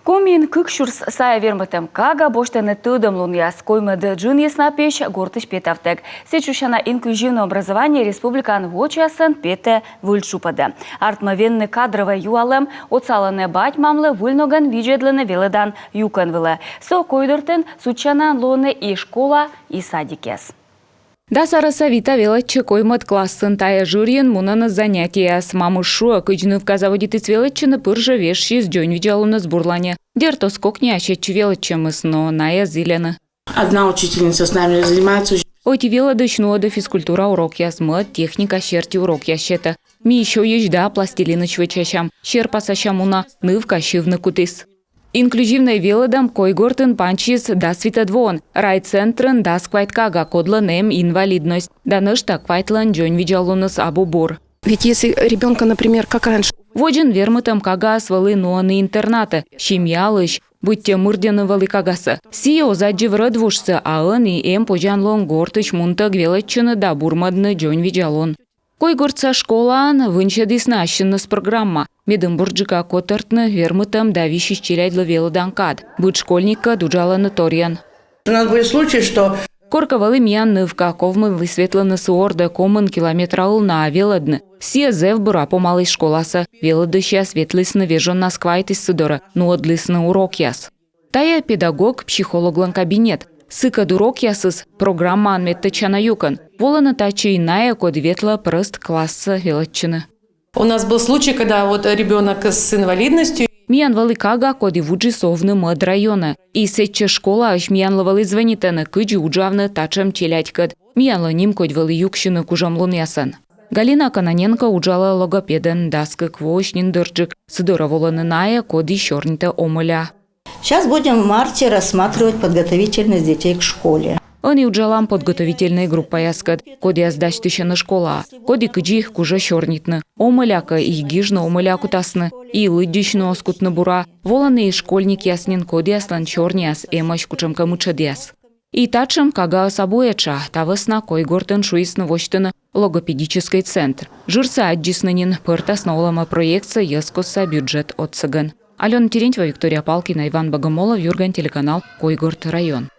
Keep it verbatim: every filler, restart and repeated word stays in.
Комиын кык сюрс сайӧ вермытӧм кага босьтӧны тӧдӧмлунъяс. Коймӧд джынйыс на пиысь гортысь петавтӧг. Сідз шусяна инклюзивнӧй образование республикаын вочасӧн петӧ выль тшупӧдӧ. Артмӧ венны кадрӧвӧй юалӧм, отсалӧны бать-мамлы, выль ногӧн видзӧдлӧны велӧдан юкӧн вылӧ. Со Койгортын сутчанаӧн лоӧны и школа, и садикъяс. Дас арӧса Вита велӧдчӧ коймӧд классын. Тайӧ жырйын мунӧны занятиеяс. Мамыс шуӧ, кыдз нывка заводитіс велӧдчыны, пыр жӧ вежсис дзоньвидзалуныс бурланьӧ. Дерт, оз кокниа сетчы велӧдчӧмыс, но найӧ зільӧны. Одна учительница с нами занимается. Ӧти велӧдысь нуӧдӧ физкультура урокъяс, мӧд техника серти урокъяс сетӧ. Ми сёйысь да пластилинысь вӧчасям, серпасасям уна, нывка сьывны кутіс. Инклюзивнӧй велӧдӧм Койгортын пансис дас витӧд воын. Райцентрын дас квайт кага, кодлӧн эм инвалидность. Да нӧшта квайтлӧн дзоньвидзалуныс абу бур. Ведь если ребёнка, например, как раньше. Водзын вермытӧм кагаӧс вӧлі нуӧны интернатӧ, семьялысь, быттьӧ мырддьӧны вӧлі кагасӧ. Сійӧ оз аддзыв рӧдвужсӧ, а ӧні эм позянлун гортысь мунтӧг велӧдчыны да бурмӧдны дзоньвидзалун. Койгортса школаын вынсьӧдісны ассьыныс программа, медым бурджыка котӧртны вермытӧм да висьысь челядьлы велӧдан кад. Быд школьниккӧд уджалӧны торйӧн. У нас были случаи, что Коркӧ вӧлі миян нывка, ковмыліс ветлыны сы ордӧ комын километра ылнаӧ велӧдны. Сійӧ зэв бура помаліс школасӧ. Велӧдысьяс ветлісны вежоннас квайтіс сы дорӧ, нуӧдлісны урокъяс. Тайӧ педагог-психологлӧн кабинет. Сыкӧд урокъясыс программаын медтӧдчана юкӧн. Волӧны татчӧ и найӧ, коді ветлӧ прӧст классӧ велӧдчыны. У нас был случай, когда вот ребёнок с инвалидностью. Миян вӧлі кага, коді вуджис овны мӧд районӧ. И сэтчӧс школаысь миянлы вӧлі звӧнитӧны, кыдзи уджавны татшӧм челядькӧд. Миянлы нимкодь вӧлі юксьыны кужӧмлунъясӧн. Галина Кононенко уджалӧ логопедӧн дас кык воысь нин дырджык. Сы дорӧ волӧны найӧ, коді сёрнитӧ омӧля. Сейчас будем в марте рассматривать подготовительность детей к школе. Ӧні уджалам подготовительнӧй группаяскӧд, кодъяс дасьтысьӧны школаӧ, коді кыдзи кужӧ сёрнитны. Омӧля кӧ, и гижны омӧля кутасны, и лыддьысьны оз кутны бура. Волӧны и школьникъяс нин, кодъяслӧн сёрниас эмӧсь кутшӧмкӧ мытшӧдъяс. И татшӧм кагаыс абу этша. Та вӧсна Койгортын шуисны восьтыны логопедическӧй центр. Жырсӧ аддзисны нин, пӧртасны олӧмӧ проектсӧ йӧзкостса бюджет отсӧгӧн. Алёна Терентьева, Виктория Палкина, Иван Богомолов, «Юрган» телеканал, Койгорт район.